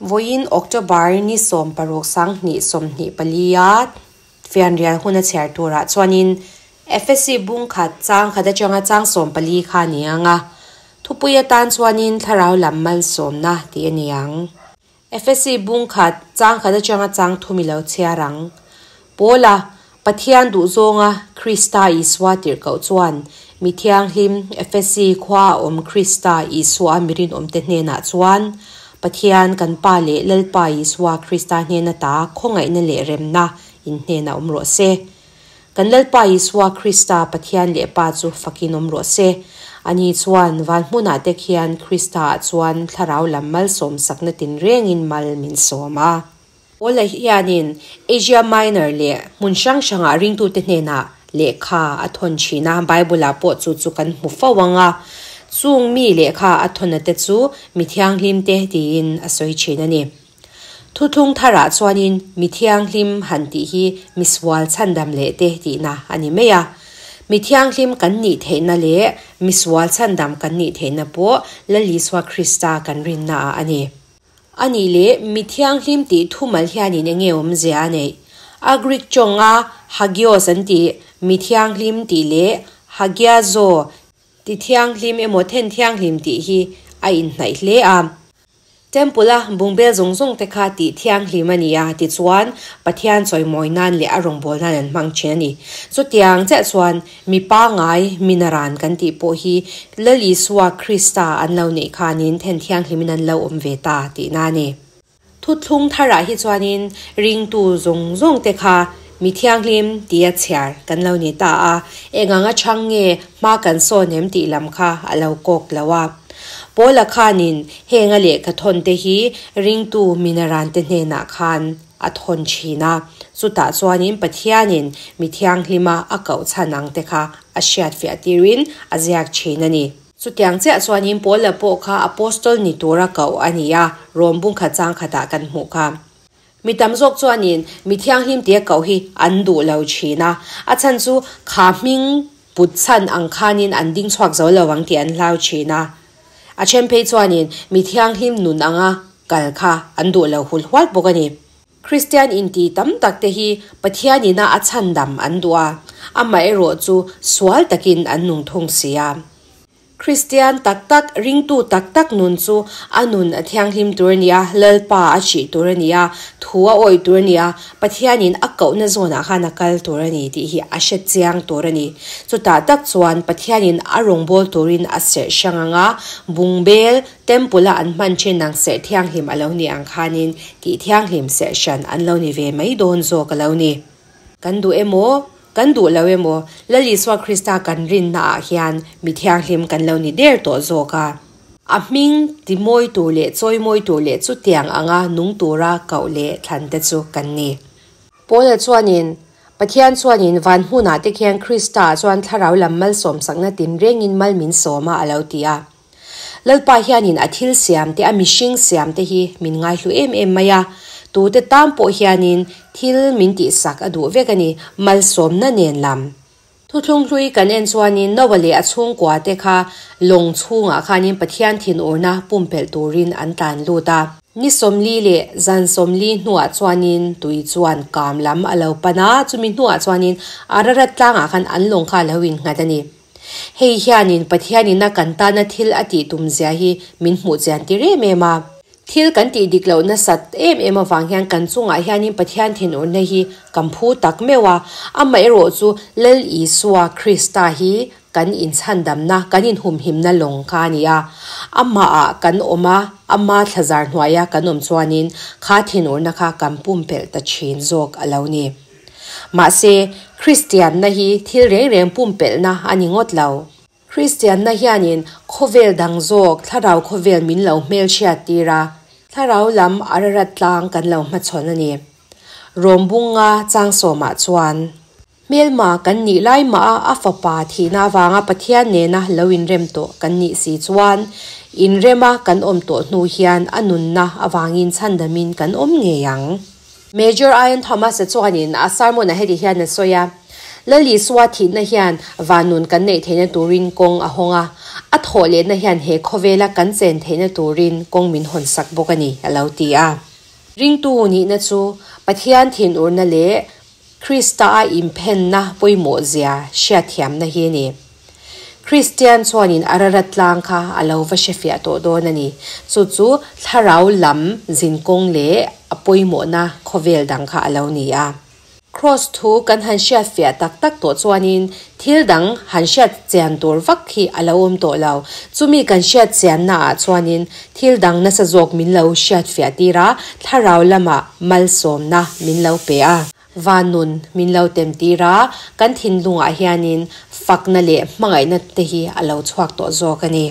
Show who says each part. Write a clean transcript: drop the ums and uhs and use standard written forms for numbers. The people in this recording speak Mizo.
Speaker 1: Vawiin October ni 16 2024 a fianrial huna chhiar turah chuanin Efesi bung khat chang khat atanga chang 14 kha a ni ang a, thupui atan chuanin thlarau lam malsawmna tih a ni ang. Efesi bung khat chang khat atanga chang thum i lo chhiar ang. Paula, Pathian duhzawnga Krista Isua tirhkoh chuan mi thianghlim Efesi khua a awm Krista Isua mirinawmte hnenah chuan Pathian kan Pa leh Lalpa Isua Krista hnena ta khawngaihna leh remna in hnenah awm rawh se. Kan Lalpa Isua Krista Pathian leh Pa chu fakin awm rawh se. Ani chuan van hmunah te khian Krista-ah chuan thlarau lam malsawm sakna tinrengin mal min sawm a. Paula hianin Asia Minor leh hmun hrang hrangah ringtute hnenah lehkha a thawn thin a, Bible-ah pawh chu chu kan hmu fo ang a, chung mi lehkha a thawn ate chu mi thianghlimte tiin a sawi thin a ni. Thuthlung tharah chuanin mi thianghlim han tih hi misual chhandam leh te tihna a ni mai a. Mi thianghlim kan nih theihna leh misual chhandam kan nih theihna pawh Lal Isua Krista kan rinnaah a ni. A nih leh mi thianghlim tih thumal hianin eng nge awmzia a neih? A Greek tawnga hagios an tih mi thianghlim tih leh hagiazo ti thianghlim emaw then thianghlim tih hi a inhnaih hle a. Temple-a bungbel zawng zawng te kha tih thianghlim a ni a, tichuan Pathian chawimawi nan leh a rawngbâwl nan an hmang thin a ni. Chutiang chiah chuan mi pangngai, mi naran kan tih pawh hi Lal Isua Krista an lo neih khanin then thianghlimin an lo awm ve ta tihna a ni. Thuthlung tharah hi chuanin ringtu zawng zawng te kha mi thianghlim tia chhiar kan lo ni ta a, eng anga chhang nge hma kan sawn em tih lam kha a lo kawk lo a. Paula khanin heng a lehkha thawn te hi ringtu minaran te hnenah khan a thawn thin a, chutah chuanin Pathianin mi thianghlima a koh chhan ang te kha a hriatfiah tirin a ziak thin a ni. Chutiang chiah chuanin Paula pawh kha Apostol ni tura koh a ni a, Rom bungkhat chang khatah kan hmuh kha. Mi tam zawk chuanin mi thianghlim tia koh hi an duh lo thin a, a chhan chu kha hming put chhan ang khanin an ding chhuak zo lo ang tih an hlau thin a. A then phei chuanin mi thianghlim nun anga kal kha an duh lo hul hual bawk a ni. Kristian inti tam tak te hi Pathian ina a chhandam an duh a, amaherawh chu sual takin an nung thung si a. Kristian tak tak, ringtu tak tak nun chu a nun a thianghlim tur a ni a, Lalpa a hrih tur a ni a, thu a awih tur a ni a, Pathianin a kohna zawnah khan a kal tur a ni tih hi a hre chiang tur a ni. Chutah tak chuan Pathianin a rawngbâwl turin a serh hrang ang a, bungbel, Temple-a an hman ṭhin ang serh thianghlim a lo ni ang khanin tih thianghlim serh hran an lo ni ve mai dawn zawk a lo ni. Kan duh emaw? Kan duh lo emaw, Lal Isua Krista kan rinnaah hian mi thianghlim kan lo ni der tawh zawk a. A hming ti mawi tur leh chawi mawi tur leh chutiang anga nung tura koh leh thlan te chu kan ni. Paula chuanin, Pathian chuanin van hmunah te khian Krista chuan thlarau lam malsawmsakna tinrengin mal min sawm a, a lo ti a. Lalpa hianin a thil siam te, a mihring siam te hi min ngaihlu em em mai a, tute tan pawh hianin thil min tihsak a duh vek a ni, malsawmna nen lam. Thuthlung hlui kan en chuanin Noah leh a chhungkua te kha lawng chhungah khanin Pathian thinurna pumpelh turin an tlan lut a. Ni 40 leh zan 40 hnuah chuanin tui chuan kam lam a lo pan a, chumi hnuah chuanin Ararat tlangah khan an lawng kha a lo innghat a ni. Hei hianin Pathianina kan tana thil a tih tum zia hi min hmuh chian tir em em a. Thil kan tih dik loh nasat em em avang hian kan chungah hianin Pathian thinurna hi kan phu tak meuh a. Amaherawh chu Lal Isua Krista hi kan inchhandamna, kan inhumhimna lawng kha a ni a. Amahah kan awm a, ama thlazar hnuaia kan awm chuanin kha thinurna kha kan pumpelh ta thin zawk a lo ni. Mahse, Kristianna hi thil reng reng pumpelhna a ni ngawt lo. Kristianna hianin khawvel dang zawk thlarau khawvel min lo hmelhriat tir a, thlarau lam Ararat tlang kan lo hmachhawn a ni. Rawmbunga changsawmah chuan, Hmelma kan nih lai mah a a fapa thihna avanga Pathian nena lo inrem tawh kan nih si chuan, inrema kan awm tawh hnu hian a nunna avangin chhandamin kan awm ngei ang. Major Ian Thomas-a chuanin a sermon-ah heti hian a sawi a, Lal Isua thihna hian van nun kan neih theihna turin kawng a hawng a, a thawh lehna hian he khawvela kan chen theihna turin kawng min hawn sak bawk a ni, a lo ti a. Ringtu nihna chu Pathian thinurna leh Krista a inphenna pawimawh zia hriatthiamna hi a ni. Kristian chuanin Ararat tlang kha a lo va hrefiah tawh dawn a ni. Chu chu thlarau lam zinkawng leh a pawimawhna khawvel dang kha a lo ni a. Kraws thu kan han hriatfiah tak tak tawh chuanin thil dang han hriat chian tur vak hi a lo awm tawh lo. Chumi kan hriat chianna ah chuanin thil dang nasa zawk min lo hriatfiah tir a, thlarau lamah malsawmna min lo pe a. Van nun min lo tem tir a, kan thinlungah hianin fakna leh hmangaihna te hi a lo chhuak tawh zawk a ni.